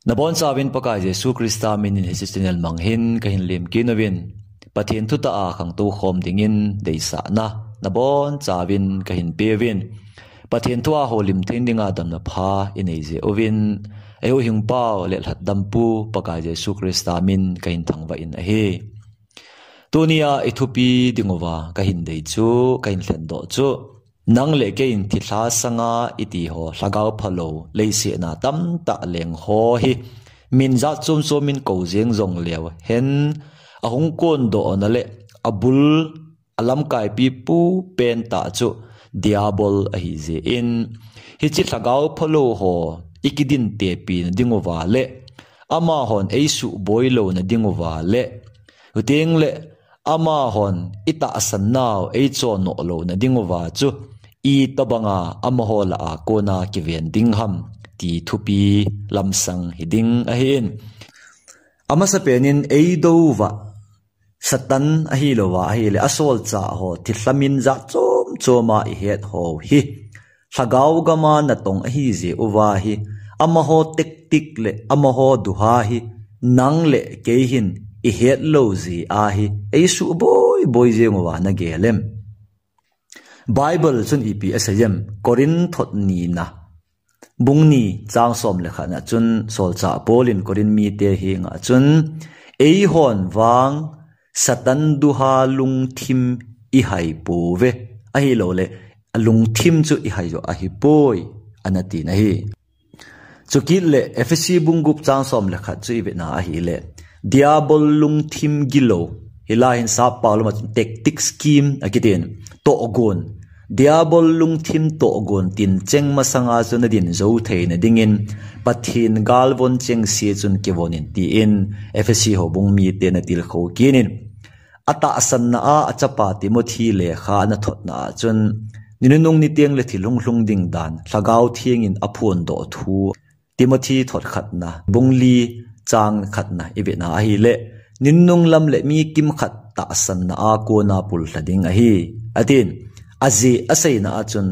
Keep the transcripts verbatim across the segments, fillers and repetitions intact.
Nabonchauvin Pakai Jesu Christa minin hiche channel manghin kahin lemkit uvin, Pathen thutah a khangtou khom dingin deisahna nabonchauvin kahin peuvin, Pathen thua houlim thei dinga damna pha inei jeh uvin, eihuhhingpau le lhatdampu Pakai Jesu Christa min kahin thangvah in ahi. Tunia ithupi dinguva kahin dei chu, kahin lhendoh chu, nang le keiin thilha sanga itiho lhagao phalou leiset a tamtah leng ho hi min jat chom chom in kou jeng jongleu hen, ahung kondohna le abul alamkaipi pu pentah chu Diabol ahijeh in, hiche lhagao phalou ho ikidin tepina dinguva le amahon eisuhboi louna dinguva le, chuteng le amahon itahsan nau eichonoh louna dinguva chu itobanga amaho lah a kona kiven ding ham ti thupi lamsang hiding ahin. Amasapen in eidouva Satan ahilouva ahile asolchah ho thilha min jat chom choma ihet hou hi lhagao gama natong ahijeh uva hi, amaho tactic le amaho duha hi nang le keihin ihet lou jeh ahi, eisuhboi boi jeng uva nagel em? Bible chun ipi asei em? Corinth thot nina, bung ni chang som le khatna chun solchah Paul in Corinth mite henga chun, eihon vang Satan duha lungthim ihaipouve, ahilouleh alungthim chu ihai jo ahipoi, anatin ahi. Chukit le Ephesi bung gup chang som le khat chu ivetna ahile, Diabol lungthim gilou, hilai hin sappao lama chun tactic, scheme akitin, tohgon, Diabol lungthim tohgon tincheng masanga chu nadin jou theina dingin Pathen galvon chengse chun kivon in tin Ephesi ho bung mite natilkhou kit in, atahsanna a achapa Timothy lekha anathotna a chun, ninunung niteng le thil hunglhung ding dan Lhagao Theng in aphondoh thu Timothy thot khatna, bung li chang khatna ivetna ahile, ninunung lam le mi kimkhat tahsanna a kona pullha ding ahi, atin. Ajeh aseina a chun,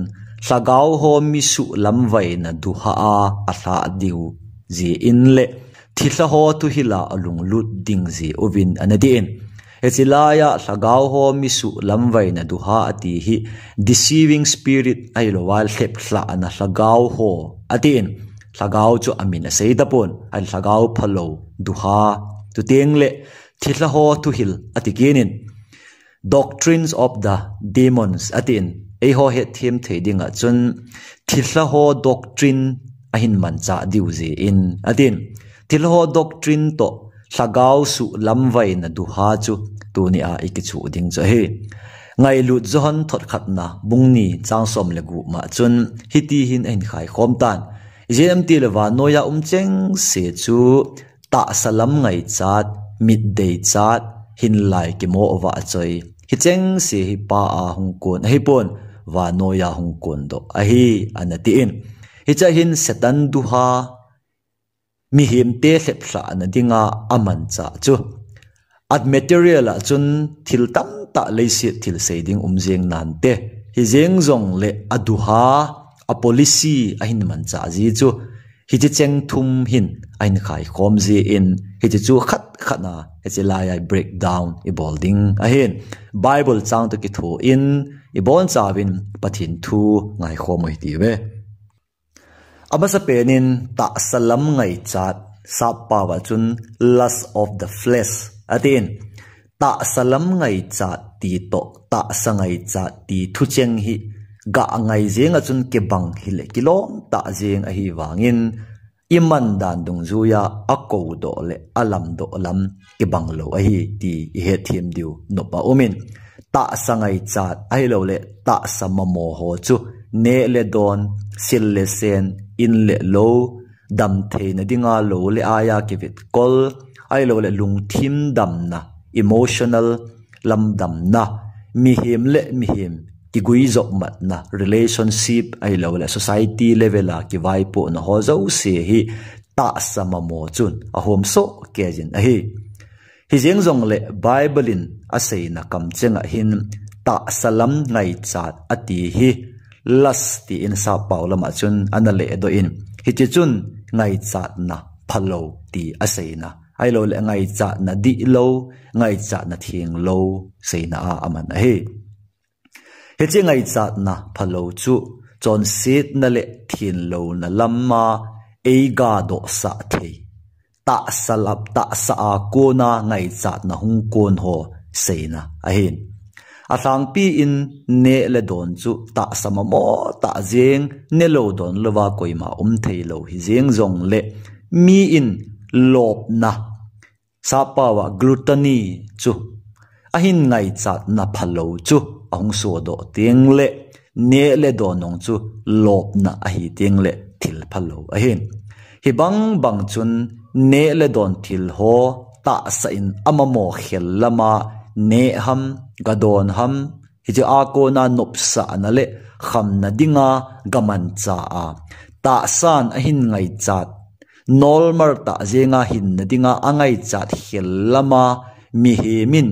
lhagao ho misuh lamvaina duha a alhah diu jeh in le thilha ho thuhil a alunglut ding jeh uvin anatin. Hiche laiya lhagao ho misuh lamvaina duha ati hi deceiving spirit ahilouva lheplhahna lhagao ho atin. Lhagao chu amin asei tapon, ahin lhagao phalou duha, chuteng le thilha ho thuhil ati kit in, doctrines of the demons atin. Eiho hetthem thei dinga chun thilha ho doctrine ahin manchah diu jeh in atin. Thilha ho doctrine toh lhagao suh lamvaina duha chu tunia ikichuh ding chu ahi. Ngailut Johan thot khatna, bung ni chang som le gup ma chun hiti hin ahin khaikhom tan. Ijeh inem itile vannoiya um chengse chu tahsa lam ngaichat, mit deichat, hinlai kimo vahchoi, hichengse hi Pa a hung kon ahipon, vannoiya hung kondoh ahi, anatin. Hichea hin Satan duha mihemte lheplhahna dinga amanchah chu, a material a chun thil tamtah leiset thil sei ding um jeng nante, hijeng jongle aduha, a policy ahin manchah ji chu, hiche cheng thum hin ahin khaikhom jeh in, hiche chu khat khat a hiche laiya breakdown ibol ding ahin, Bible chang toh kitho in ibonchauvin Pathen thu ngaikhom u hitiuve. Amasapen in tahsa lam ngaichat, sappao a chun lust of the flesh atin. Tahsa lam ngaichat ti toh tahsa ngaichat ti thucheng hi gah ngai jenga chun kibang hile kilom tah jeng ahivangin, iman dan dungjuiya akoudoh le alamdoh lam kibang lou ahi ti ihetthem diu nop aumin, tahsa ngaichat ahilouleh tahsa mamo ho chu neh le don, sil le sen, in le lou, damtheina dinga lou le aiya kivetkol, ahilouleh lungthim damna, emotional lam damna, mihem le mihem kiguijop matna, relationship ahilouleh society level a kivaipohna ho jouse hi tahsa mamo chun ahomsoh keijin ahi. Hijeng jongle Bible in aseina kamchenga hin tahsa lam ngaichat ati hi lust tin sappao lama chun ana ledoh in, hiche chun ngaichatna, phalou ti aseina. Ahilouleh ngaichatna dihlou, ngaichatna thenglou seina a aman ahi. Hiche ngaichatna phalou chu chonsetna le thenlouna lama eigadohsah thei tahsa lap, tahsa a kona ngaichatna hung kon ho seina ahin. Alhangpi in neh le don chu tahsa mamo tah jeng, nelou donlouva koima um theilou hijeng jongle mi in lopna, sappao a gluttony chu ahin ngaichatna phalou chu ahung sodoh tengle neh le don jong chu lopna ahi tengle thil phalou ahin. Hibang bang chun neh le don thil ho tahsa in amamo khel lama neh ham, gadon ham, hiche a kona nopsahna le khamna dinga gamancha a tahsan ahin ngaichat, normal tah jenga hinna dinga angaichat khel lama mihem in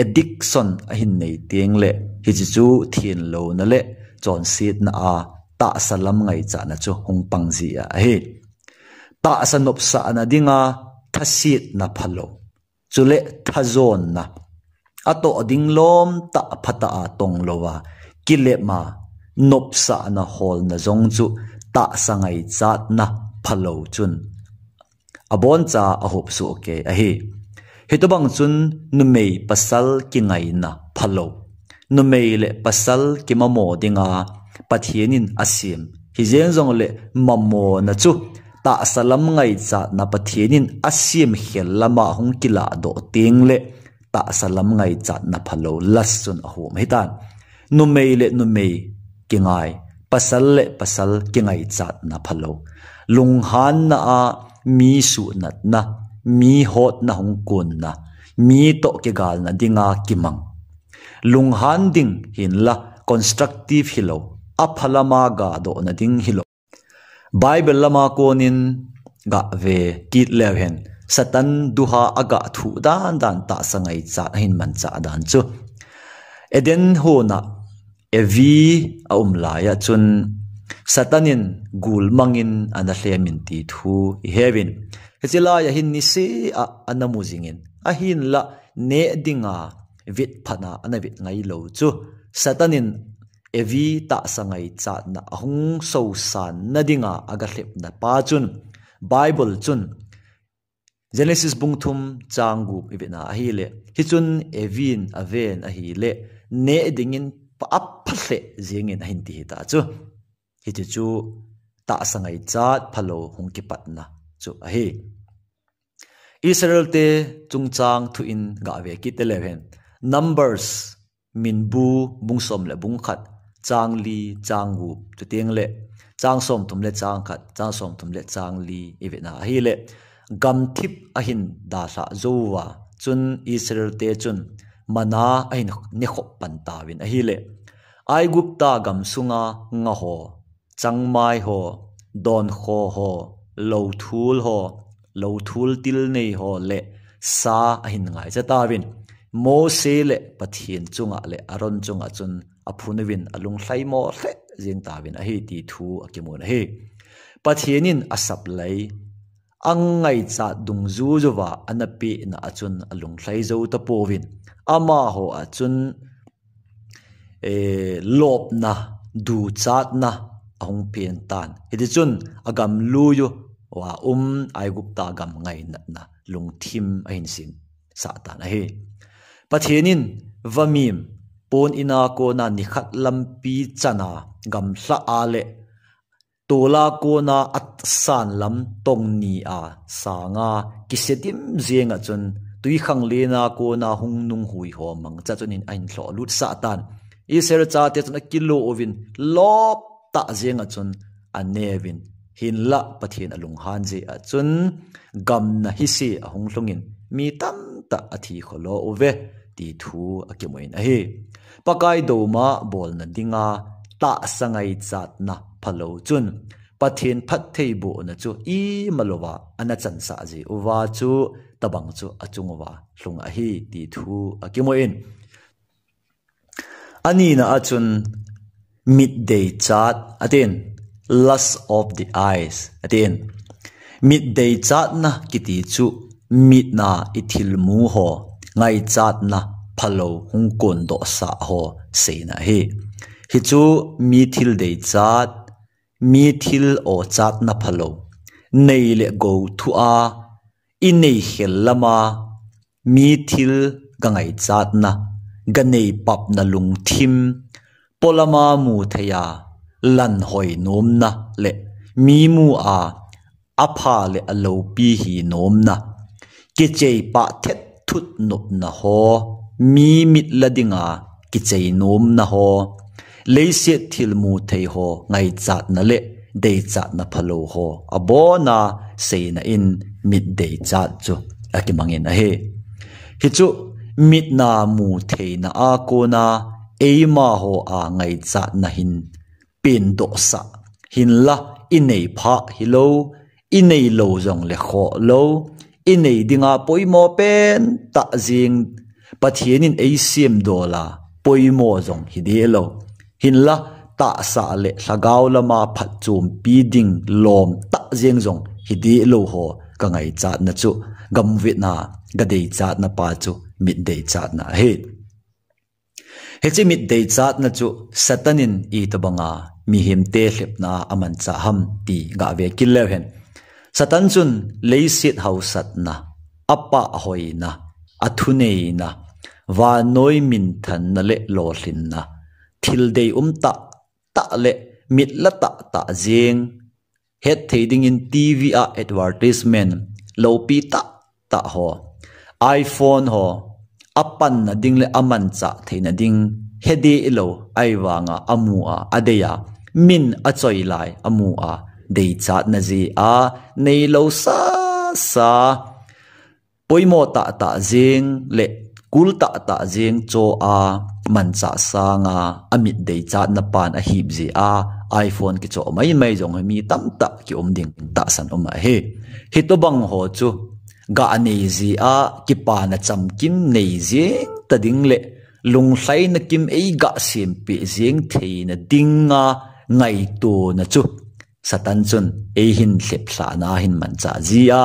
addiction ahin nei tengle hiche chu thenlouna le chonsetna a tahsa lam ngaichatna chu hung pang jia ahi. Tahsa nopsahna dinga thasetna phalou, chule thajonna, atoh ding lom tah phatah a tonglouva kilema nopsahna holna jong chu tahsa ngaichatna phalou chun aboncha ahopsoh kei ahi. Hitobang chun numei pasal kingaina phalou, numei le pasal kimamo dinga Pathen in asem, hijeng jongle mamona chu tahsa lam ngaichatna Pathen in asem khel lama hung kiladoh tengle tahsa lam ngaichatna phalou las chun ahom ahitan. Numei le numei kingai, pasal le pasal kingaichatna phalou, lunghanna a mi suhnatna, mi hotna hung konna, mi toh kigalna dinga kimang, lunghan ding hinla constructive hilou, apha lama gadohna ding hilou. Bible lama konin gave kit leu hen, Satan duha agah thuh dan dan tahsa ngaichat ahin manchah dan chu Eden hon a Evi aum laiya chun Satan in gul mangin ana lhemin ti thu ihevin, hiche laiya hin niseh a ana mu jingin, ahinla neh dinga vetphatna ana vet ngailou chu Satan in Evi tahsa ngaichatna ahung sosanna dinga agalhepna pa chun Bible chun Genesis bung thum chang gup ivetna ahile, hichun Evin aven ahile, neh dingin apha lheh jengin ahin ti hita chu. Hiche chu tahsa ngaichat phalou hung kipatna chu ahi. Israel te chungchang thu in gave kit leu hen, Numbers, Minbu bung som le bung khat, chang li, chang gup, chuteng le chang som thum le chang khat, chang som thum le chang li ivetna ahile, gamthip ahin dalhah jouva chun Israel te chun mana ahin nekhop pan tauvin ahile, Aigupta gam sunga nga ho, changmai ho, donkho ho, louthul ho, louthul til nei ho le sa ahin ngaicha tauvin, Mose le Pathen chunga le Aaron chunga chun aphun uvin alunglhaimo lheh jeng tauvin ahi ti thu akimun ahi. Pathen in asap lei, angaichat dungjujuva ana pehna a chun alunglhai jou tapouvin, amaho a chun eh, lopna, duchatna ahung pen tan. Hitichun agamlui uva um Aigupta gam ngainatna lungthim ahin singsah tan ahi. Pathen in vamim pon ina kona nikhat lampi chana gamlha a le tola kona atsan lam tong ni a sanga kisedim jenga chun tuikhanglen a kona hung nunghui ho mangcha chun in ahin lhoh lutsah tan. Israel chate chun akilo uvin lop tah jenga chun aneuvin, hinla Pathen alunghan jeh a chun gamna hise ahung lhungin mi tamtah athi kholo uve ti thu akimun ahi. Pakai douma bolna dinga tahsa ngaichatna phalou chun Pathen phattheibohna chu imalouva ana chansah jeh uva chu tabang chu achung uva lhung ahi ti thu akimun. Anina a chun mit deichat atin, lust of the eyes atin. Mit deichatna kiti chu mitna i thilmu ho ngaichatna phalou hung kondohsah ho seina ahi. Hichu mi thil deichat, mi thil ochatna phalou, nei le gou thu a i nei khel lama mi thil gangaichatna, ganei papna lungthim, polama mu thei a lanhoi nomna le mi mu a apha le aloupi hi nomna, kichei pah thet thut nopna ho, mi mit la dinga kichei nomna ho, leiset thilmu thei ho ngaichatna le deichatna phalou ho abona seina in mit deichat chu akimangin ahi. Hichu mitna mu theina a kona eima ho a ngaichatna hin pendohsah, hinla i nei pha hilou, i nei lou jong le khoh lou, i nei dinga poimo pen tah jing Pathian in ei siam dola poimo jong hi deh lou. Hinla tahsa le lhagao lama phatchompi ding lom tah jeng jong hi deh lou ho ka ngaichatna chu gamvetna, ka deichatna pa chu mit deichatna ahi. Hiche mit deichatna chu Satan in itobanga mihemte lhepna a manchah ham ti gave kit leu hen. Satan chun leiset hausatna, apah hoina, athuneina, vannoi minthanna le lolhinna, thil dei um tah tah le mit la tah tah jeng, het thei dingin T V a advertisement loupi tah tah ho, iPhone ho, apanna ding le amanchah theina ding he deh lou, ahivanga amu a, adei a, min achoi lai amu a, deichatna jeh a, nei lou sasa, poimo tah tah jeng le kul tah tah jeng cho a manchah sanga amit deichatna pan ahip jeh a iPhone kicho mai mai jong hi mi tamtah kium ding tahsan um ahi. Hitobang ho chu ga nei jeh a kipana chamkim nei jeng ta ding le lunglhaina kim ei ga sempeh jeng theina dinga ngaitona chu Satan chun ei hin lheplhahna hin manchah jeh a,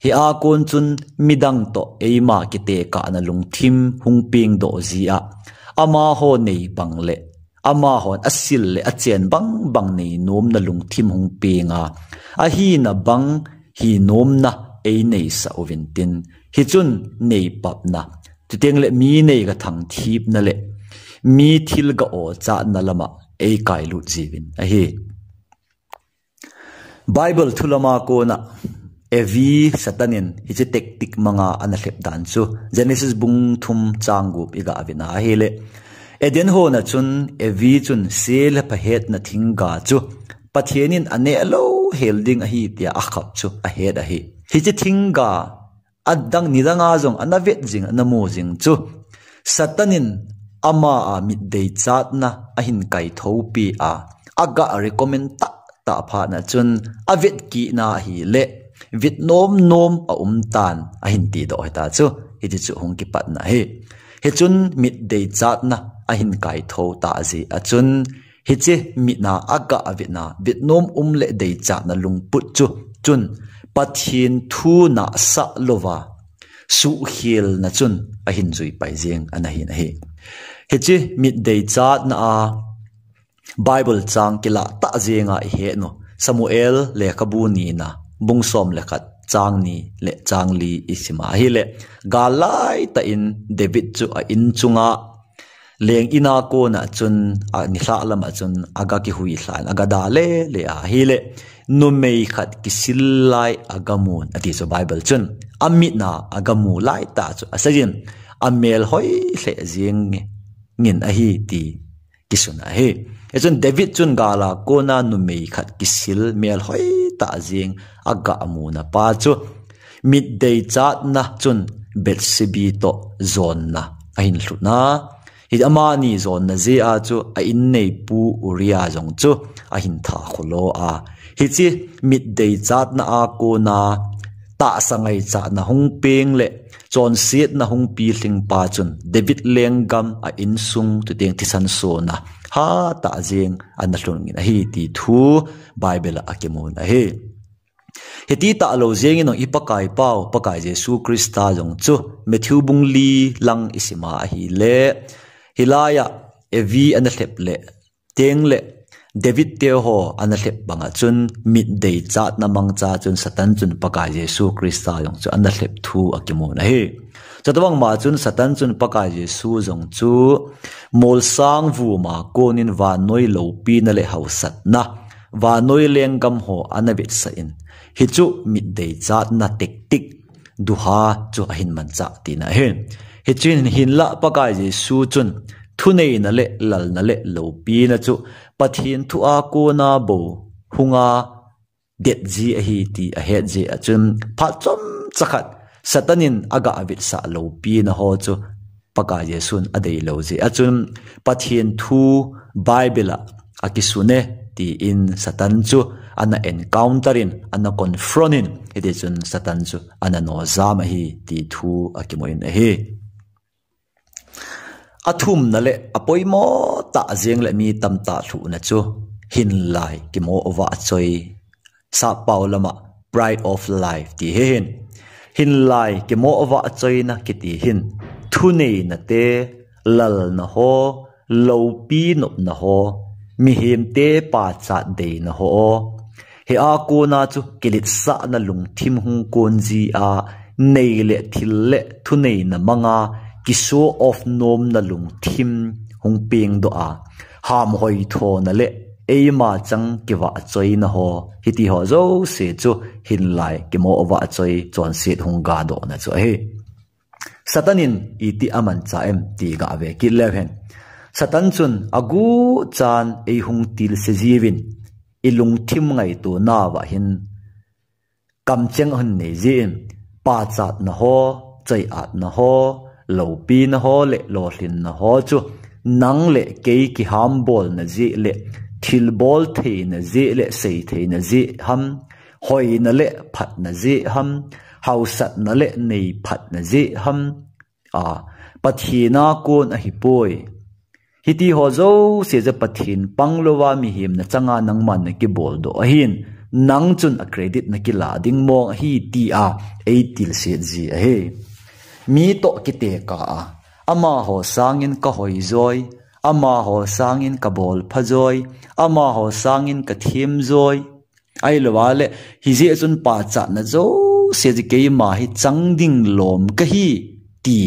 hia kon chun midang toh eima kitekahna lungthim hung pengdoh jeh a, amaho nei bang le amahon asil le achen bang bang nei nomna lungthim hung peng a, ahina bang hi nomna ei neisah uvin tin, hichun nei papna, chuteng le mi nei ga thangthipna le mi thil ga ochatna lama ei kailut jiuvin ahi. Bible thu lama kona Evi Satan in hiche tactic manga ana lhep dan chu Genesis bung thum chang gup i ga uvin ahile, Eden hon a chun Evi chun se le pha hetna thingga chu Pathian in aneh lou hel ding ahi tia akhap chu ahet ahi. Hiche thingga adang nidanga jong ana vet jing, ana mu jing chu Satan in ama a mit deichatna ahin kaithopi a, aga recommend tah tah phat na chun avet kit na ahile, vet nom nom aum tan ahin tidoh hita chu, hiti chu hung kipatna ahi. Hichun mit deichatna ahin kaitho ta jeh a chun, hiche mitna aga vetna, vet nom um le deichatna lungput chu, chun Pathen thu nahsah louva suhkhelna chun ahin juipai jeng ana hin ahi. Hiche mit deichatna a Bible chang kilah tah jenga i het u, Samuel lekhabu nina, bung som le khat, chang ni le chang li i sim a ahile, gal laitah in David chu a in chunga leng in a kona chun, a nilhah lama chun aga kihui lhan, aga da le le a ahile, numei khat kisil lai aga mun ati chu Bible chun. Amitna aga mu laitah chu asei jin, amel hoi lheh jeng ngin ahi ti kisun ahi. Hichun David chun gal a kona numei khat kisil melhoi tah jeng aga muna pa chu mit deichatna chun Bathsheba toh jonna ahin lhut na. Hi amani jonna jeh a chu a inneipu Uriah jong chu ahin tha kholo a. Hiche mit deichatna a kona tahsa ngaichatna hung peng le chonsetna hung pilhing pa chun David lenggam a insung chuteng thisan sona hatah jeng ana lhung in ahi ti thu Bible a akimun ahi. Hiti talou jengin jong i Pakai pau, Pakai Jesu Christa jong chu Matthew bung li lang i sima ahile, hilaiya Evi ana lhep le, tengle David teho ana lhep banga chun mitdeichatna mangcha chun Satan chun Pakai Jesu Christa jong chu ana lhep thu akimun ahi. Chutobang ma chun Satan chun Pakai Jesu jong chu molsang vuma konin vannoi loupina le hausatna, vannoi lenggam ho ana vetsah in, hichu mitdeichatna tactic duha chu ahin manchah tina ahi. Hichun hinlah Pakai Jesu chun thuneina le lalna le loupina chu Pathen thu a kona bou hunga det ji ahi ti ahet jeh a chun phat chomcha khat Satan in aga vetsah loupina ho chu Pakai Jesun adeilou jeh a chun Pathen thu Bible a akisun e tin Satan chu ana encounter in, ana confront in, hiti chun Satan chu ana nojam ahi ti thu akimun ahi. Athumna le apoimo tah jeng le mi tamtah lhuhna chu hinlai kimo uva achoi, sappao lama pride of life ti hi hin. Hinlai kimo uva achoina kiti hin thuneina te, lalna ho, loupi nopna ho, mihemte pachat deina ho, hia kona chu kiletsahna lungthim hung kon ji a, nei le thil le thuneina manga kishow off nomna lungthim hung pengdoh a, hamhoithona le eima chang kivahchoina ho, hiti ho jouse chu hinlai kimo vahchoi chonset hung gadohna chu ahi. Satan in iti amanchah em ti gave kit leu hen. Satan chun aguchan eihung tilse jiuvin, ilungthim ngaito nauva hin kamcheng ahin nei jin, pachatna ho, choi-atna ho, loupina ho le lolhinna ho chu nang le kei kihambolna jeh le thilbol theina jeh le sei theina jeh ham, hoina le phatna jeh ham, hausatna le nei phatna jeh ham, a, Pathen a kon ahipoi. Hiti ho jouse chu Pathen panglouva mihem nachanga nangman nakiboldoh ahin, nang chun a credit nakila ding mong ahi tia eitilset ji ahi. Mi toh kitekah a, amaho sangin kahoi joi, amaho sangin kabolpha joi, amaho sangin kathem joi, ahilouva le, hijeh chun pachatna jouse chu keima hi chang ding lom kahi ti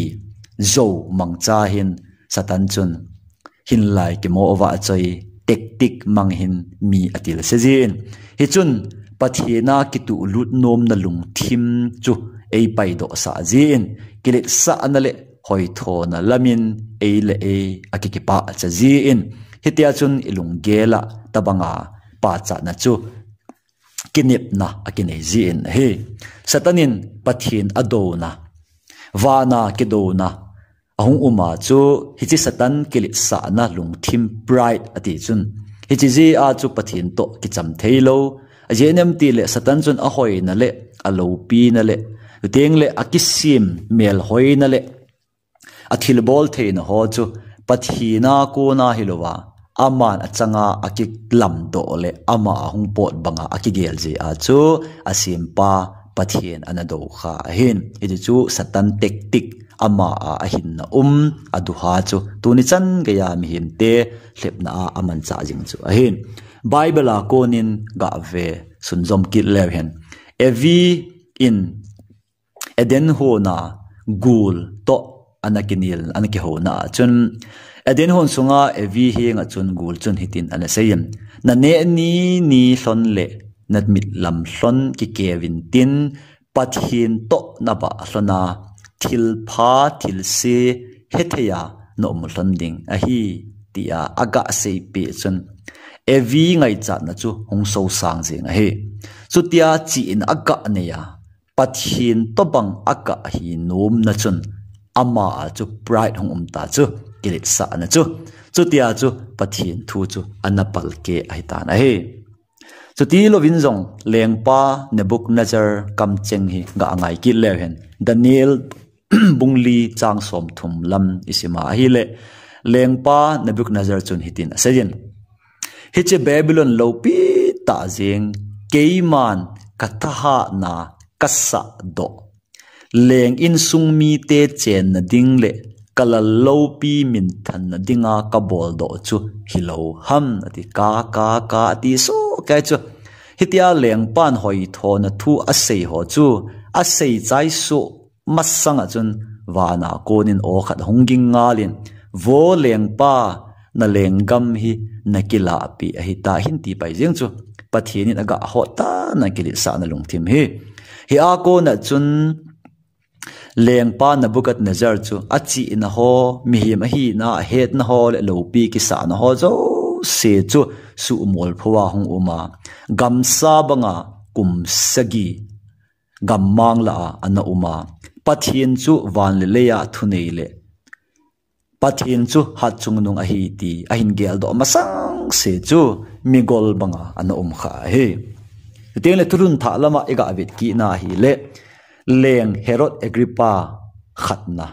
jou mangcha hin Satan chun hinlai kimo vahchoi tactic mang hin mi atilse jin. Hichun Pathen a kituhlut nomna lungthim chu eipaidohsah jin, kiletsahna le hoithona lamin ei le ei akikipahcha jin. Hitia chun ilunggel a tobanga pachatna chu kinepna akinei jin ahi. Satan in Pathen adouna, vana kidouna ahung uma chu hiche Satan kiletsahna lungthim, pride ati chun, hiche jeh a chu Pathen toh kicham theilou. Ajeh inem itile Satan chun ahoina le aloupina le, chuteng le akisem melhoina le athilbol theina ho chu Pathen a kona hilouva, aman achanga akilamdoh le ama ahung pot banga akigel jeh a chu asempa Pathen ana doukha ahin. Hiti chu Satan tactic ama a ahinna um aduha chu tuni chan geiya mihemte lhepna a amanchah jing chu ahin. Bible a konin gave sunjom kit leu hen. Evi in Eden hon a gul toh ana kinel, ana kihouna a chun, Eden hon sunga Evi henga chun gul chun hitin ana seiyin, naneh ni ni lhon le namit lam lhon kikevin tin, Pathen toh nabah lhon a, thilpha thilse hethei a naum lhon ding ahi, tia aga seipeh chun Evi ngaichatna chu hung sosang jeng ahi. Chutia chih in aga nei a, Pathen tobang aga hi nomna chun, ama a chu pride hung umta chu, kiletsahna chu. Chutia chu Pathen thu chu ana palkeh ahitan ahi. Chuti louvin jong lengpa Nebuchadnezzar kamcheng hi ga ngai kit leu hen. Daniel bung li chang somthum lam isima ahile, lengpa Nebuchadnezzar chun hitin aseiyin, hiche Babylon loupi tah jeng, keiman ka thahatna ka sahdoh, leng insung mite chenna ding le ka lal loupi minthanna dinga ka boldoh chu hilou ham, ati. Ka, ka, ka, ati soh kei chu. Hitia lengpan hoithona thu asei ho chu, asei chai soh masanga chun vana konin aw khat hung ging ngalin, "Vo lengpa, na lenggam hi na kilahpeh ahitai," ahin ti pai jeng chu. Pathen in aga hot tan akiletsahna lungthim hi. Hia kona chun lengpa Nebuchadnezzar chu achihna ho, mihem ahina, ahetna ho le loupi kisahna ho jouse chu suhmol phoa hung uma, gamsa banga kum sagi gammang lah a ana uma, Pathen chu van le leia thunei le Pathen chu hatchungnung ahi ti ahin geldoh masang se chu migol banga ana um kha ahi. Chuteng le thulhun thah lama iga vet kitna ahile, leng Herod Agrippa khatna,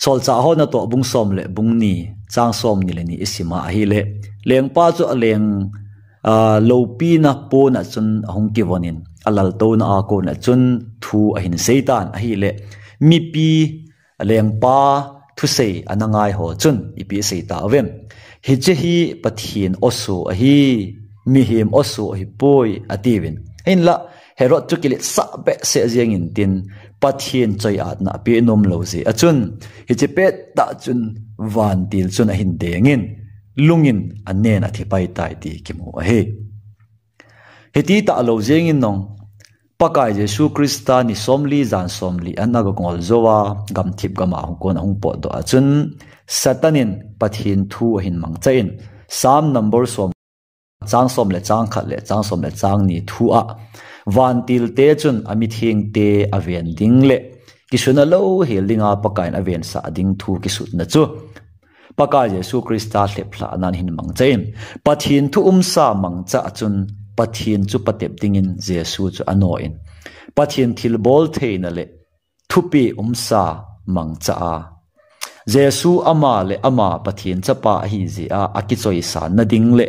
Solchah hon atoh bung som le bung ni, chang som ni le ni isima ahile, lengpa chu aleng, aa, loupina pona chun ahung kivonin, alaltouna a kona chun thu ahin seitan ahile, mipi lengpa thusei ana ngai ho chun ipi asei tauvem? "Hiche hi Pathen awsuh ahi, mihem awsuh ahipoi," atiuvin. Hinlah, Herod chu kiletsah behseh jengin tin, Pathen choi-atna apeh nom lou jeh a chun, hiche pettah chun vantil chun ahin dengin, lungin anen athi pai tai ti kimu ahi. Hiti talou jengin nong, Pakai Jesu Christa ni somli jan somli ana gangol jouva, gamthip gama hung kon ahung potdoh a chun, Satan in Pathen thu ahin mangchan, Psalm number som, chang som le chang khat le chang som le chang ni thu a, vantilte chun amithengte aven ding le kisuna louhel dinga Pakaiyin avensah ding thu kisutna chu Pakai Jesu Christa lheplhahnan ahin mangchan, Pathen thu umsa mangcha a chun Pathen chu patep dingin Jesu chu anoh in, Pathen thilbol theina le thupeh umsa mangcha a, Jesu ama le ama Pathen chapa ahi jeh a akichoisanna ding le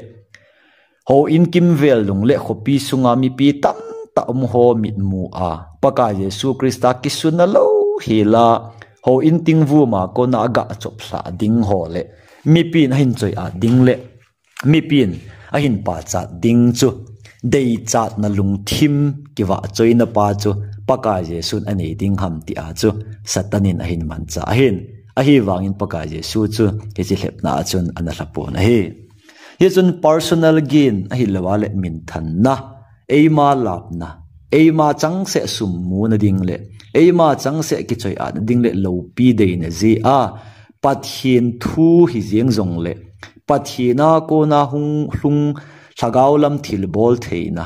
houin kimvel nung le khopi sunga mipi tamtah um ho mitmu a, Pakai Jesu Christa kisuna louhel a, houin tingvum a kona aga choplhah ding ho le, mipin ahin choi-at ding le, mipin ahin pachat ding chu, deichatna lungthim kivahchoina pa chu, Pakai Jesun anei ding ham tia chu, Satan in ahin mangcha ahin, ahivangin Pakai Jesu chu, hiche lhepna a chun ana lhapon ahi. Hichun personal gain ahilouva le minthanna, eima lapna, eima changseh sum muna ding le, eima changseh kichoi-atna ding le loupi deina jeh a, Pathen thu hijeng jongle, Pathen a kona hung lhung lhagao lam thilbol theina,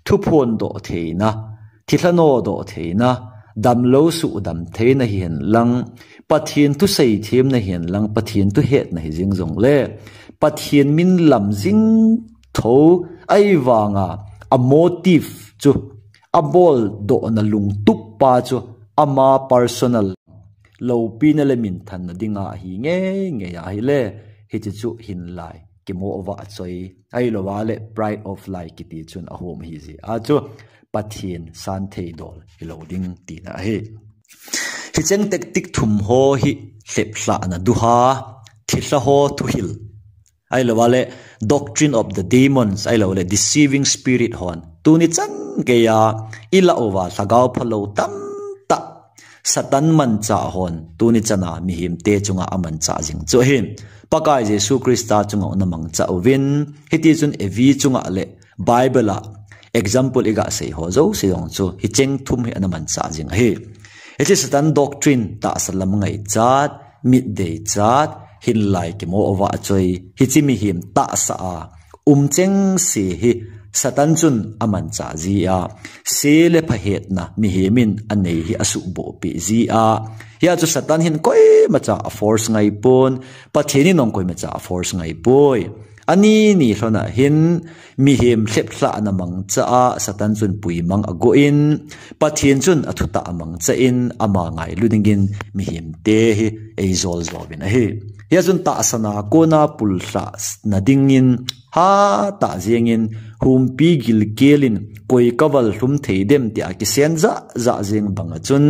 thuphondoh theina, thilha nodoh theina, damlou suhdam theina hihen lang, Pathen thu seithemna hihen lang, Pathen thu hetna hijeng jongle, Pathen min lam jing tho ahivanga, a motive chu, aboldohna lungtup pa chu, ama personal loupina le minthanna dinga ahi ngeingei ahile, hiche chu hinlai, kimo vahchoi, ahilouva le pride of life kiti chun ahom ahi jeh a chu, Pathen santhei dol hilou ding tina ahi. Hicheng tactic thum ho hi lheplhahna duha, thilha ho thuhil, ahilouva le doctrine of the demons, ahilou le deceiving spirit hon tuni chan geiya ilah uva lhagao phalou tamtah Satan manchah hon tuni chana mihemte chunga amanchah jing chu ahin, Pakai Jesu Christa chunga ana mangcha uvin, hitichun Evi chunga le Bible a example iga sei ho jouse jong chu hicheng thum hi ana manchah jing ahi. Hiche Satan doctrine tahsa lam ngaichat, mit deichat, hinlai kimo vahchoi, hiche mihem tahsa a um chengse hi Satan chun amanchah jia, se le pha hetna mihem in anei hi asuhboh peh jia. Hia chu Satan hin koimacha a force ngaipon, Pathen in jong koimacha a force ngaipoi. Ani ni lhona hin mihem lheplhahna mangcha a Satan chun puimang agon, Pathen chun athutah amangchan ama ngailu dingin mihemte hi eijol jovin ahi. Hia chun tahsa na kona pullhahna dingin Atah jengin humpi gilkelin koi kaval lhum thei dem tia kisen jahjah jeng banga chun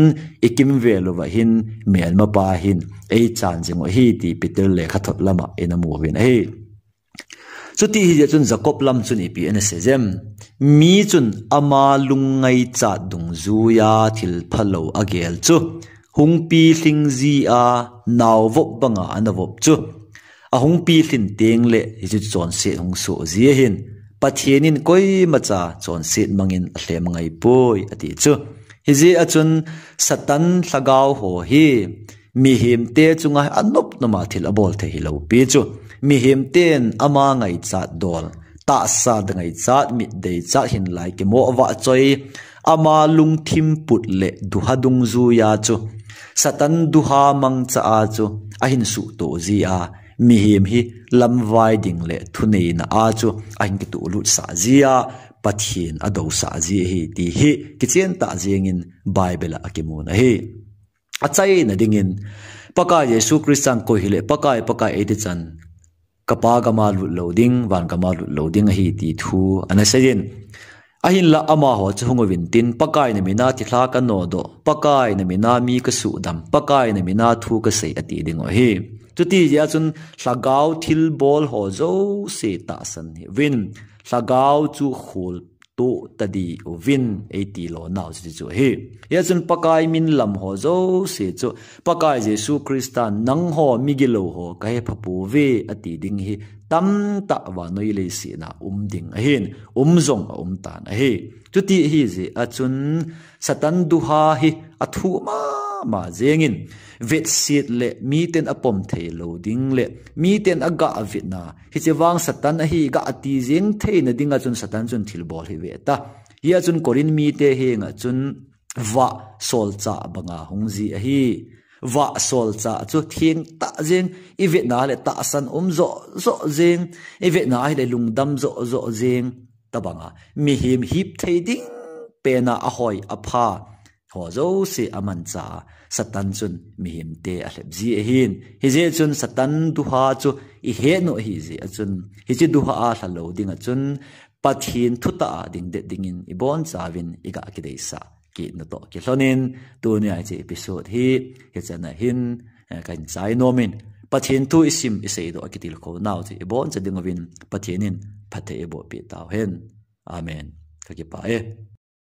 ikimvel uva hin melmapa hin eichan jing u ahi ti Peter lekhathot lama ina mu uvin ahi. Chuti hijeh chun Jacob lam chun ipi anasei jem? Mi chun ama lungngaichat dungjuia thil phalou agel chu hungpi lhing jia naovop banga anavop chu ahungpi lhin tengle hichu chonset hung soh ji ahin, Pathen in koimacha chonset mangin alhem angaipoi ati chu. Hijeh a chun Satan lhagao ho hi mihemte chunga anop noma thil abol thei hilou pi chu. Mihemten ama ngaichat dol, tahsa ngaichat, mit deichat, hinlai kimo vahchoi, ama lungthim put le duha dungjuia chu Satan duha mangcha a chu ahin suhtoh jia mihem hi lamvai ding le thuneina a chu ahin kituhlutsah jia Pathen adousah ji ahi ti hi kichen tah jengin Bible a akimun ahi. Achaina dingin Pakai Jesu Christan koi hile Pakai, Pakai eiti chan kapa gama lut lou ding, van gama lut lou ding ahi ti thu anaseiyin. Ahinla amaho chu hung uvin tin, Pakai namina thilha kanodoh, Pakai namina mi kasuhdam, Pakai namina thu kasei ati ding u ahi. Chuti jeh a chun lhagao thilbol ho jouse tahsan hih uvin, lhagao chu khol toh tadi uvin eiti lonau chu chu ahi. Hia chun Pakai min lam ho jouse chu Pakai Jesu Christan nangho migilou ho kahe phapouve ati ding hi tamtah vannoi leiset a um ding ahin, um jong aum tan ahi. Chuti ahijeh a chun Satan duha hi athu mama jengin vetset le miten apom thei lou ding le miten aga vetna, hiche vang Satan ahi ga ati jeng theina dinga chun Satan chun thilbol hi ve ta. Hia chun Corinth mite henga chun vah solchah banga hung ji ahi. Vah solchah chu thengtah jeng, ivetna le tahsan um joh joh jeng, ivetna hile lungdam joh joh jeng, tabanga mihem hip thei ding pena ahoi apha ho jouse amancha Satan chun mihemte alhep ji ahin. Hijeh chun Satan duha chu ihet u ahijeh a chun hiche duha a lhalou dinga chun Pathen thutah a dingdet dingin ibonchauvin iga kideisah kit natoh kilhonin, tunia hiche episode hi hichan a hin, eh, kahin chai nomin, Pathen thu isim iseidoh akitilkhou nau chu iboncha dinguvin Pathen in phatthei eiboh peh tauhen. Amen. Kakipah e.